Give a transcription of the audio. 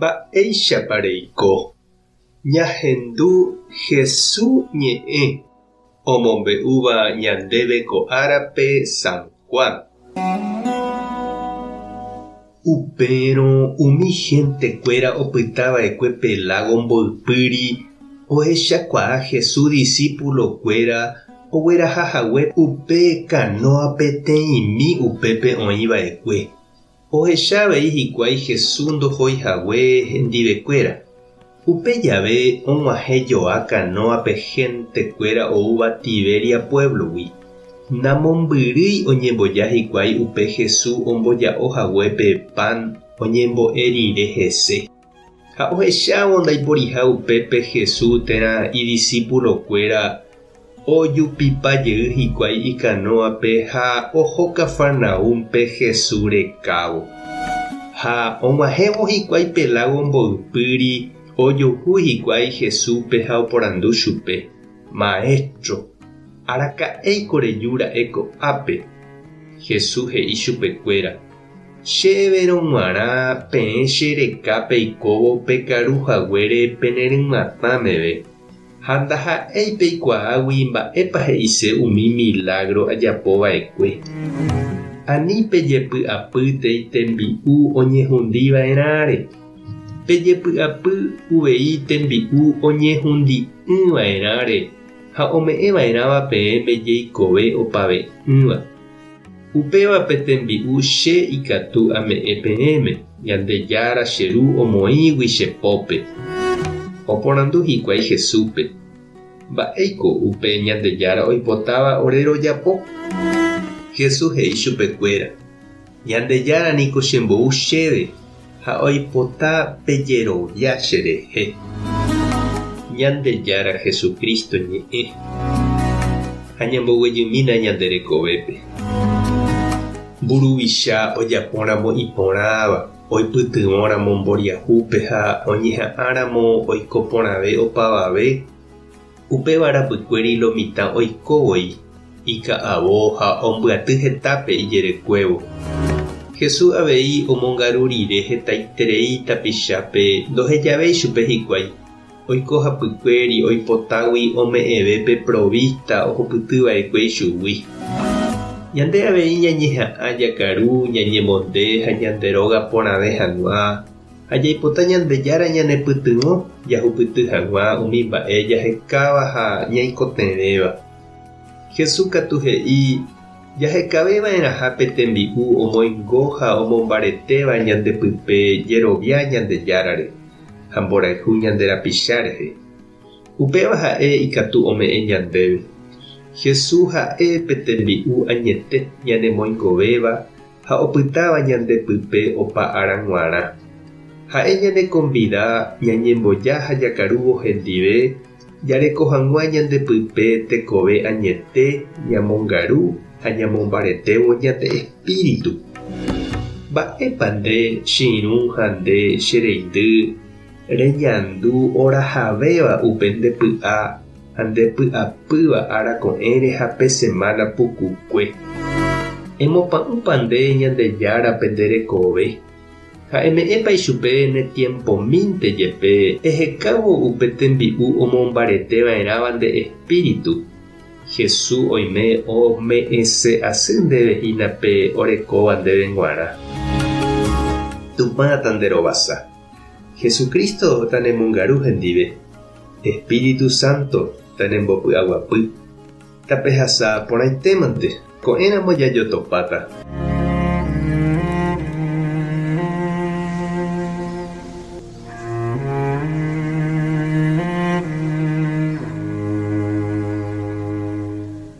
Mba'éichapa reiko? Ñahendu Hesu ñe'ẽ omombe'úva ñandéve ko árape San Juan. Upérõ umi hentekuéra opytava'ekue pe lágo mboypýri ohechakuaa Jesús disípulokuéra ogueraha hague upe kanóa peteĩmi upépe oĩva'ekue. Ohecha avei hikuái Jesús ndohói hague hendivekuéra. Upe jave og̃uahẽ joa kanóape héntekuéra oúva Tiberia puévlogui. Namombyrýi oñemboja hikuái upe Jesús omboja'o haguépe pan oñembo'e rire hese. Ha ohechávo ndaiporiha upépe Jesús térã idisipulokuéra, ojupipa jey hikuái ikanóape ha oho Cafarnaúmpe Jesús rekávo. Ha og̃uahẽvo hikuái pe lágo mboypýri, ojuhu hikuái Jesúspe ha oporandu chupe, Maéstro, araka'éiko reju ra'e ko'ápe? Jesús he'i chupekuéra, Chéverõ g̃uarã peẽ che reka peikóvo pekaru haguére pene rymatã meve, ha ndaha'éi peikuaágui mba'épa he'ise umi milágro ajapo va'ekue. Ani pejepy'apýtei tembi'u oñehundi va'erãre, pejepy'apy uvei tembi'u oñehundi'ỹ va'erãre ha ome'ẽ va'erãva peẽme jeikove opave'ỹva. Upéva pe tembi'u che ikatu ame'ẽ peẽme, Ñandejára che Ru omoĩgui che pópe. Oporandu hikuái Jesúspe, Mba'éiko upe Ñandejára oipotáva ore rojapo? Jesús he'i chupekuéra, Ñandejára niko chembou chéve ha oipota pejerovia cherehe. Ñandejára Jesucristo ñe'ẽ ha ñamboguejymína ñande rekovépe. Mburuvicha ojapóramo iporãva, oipytyvõramo mboriahúpe ha oñeha'ãramo oiko porãve opavave, upéva rapykuéri lo mitã oiko voi, ika'avo ha ombyaty hetápe ijerekuévo. Jesús avei omongaru rire hetaiterei tapichápe ndohejavéi chupe hikuái, oiko hapykuéri oipotágui ome'ẽve pe provísta ohupytyva'ekue ichugui. Ñande avei ñañeha'ã jakaru, ñañemonde ha ñande róga porãve hag̃ua, ha jaipota Ñandejára ñanepytyvõ jahupyty hag̃ua umi mba'e jahekáva ha ñaikotevẽva. Jesús katu he'i jahekaveva'erãha pe tembi'u omoingo ha omombaretéva ñande pype jerovia Ñandejárare ha mborayhu ñande rapicha rehe. Upéva ha'e ikatu ome'ẽ ñandéve. Jesús ha'e pe tembi'u añete ñanemoingovéva ha opytáva ñande pype opa ára g̃uarã. Ha'e ñanekonvida ñañemboja ha jakarúvo hendive jareko hag̃ua ñande pype tekove añete ñamongaru ha ñamombaretévo ñande espíritu. Mba'épa nde che irũ ha nde che reindy reñandu orahavéva upe nde py'a ha nde py'apýva ára ko'ẽre ha pe semána pukukue. Emopa'ũpa nde Ñandejárape nde rekove, ha eme'ẽpa ichupe ne tiempomínte jepe ehekávo upe tembi'u omombarete va'erãva nde espíritu. Jesús oime ome'ẽse asy ndéve hína pe orekóva ndéve g̃uarã. Tupã tanderovasa. Jesucristo tanemongaru hendive. Espíritu Santo tanembopy'aguapy. Tapehasa porãitémante, ko'ẽramo jajotopáta.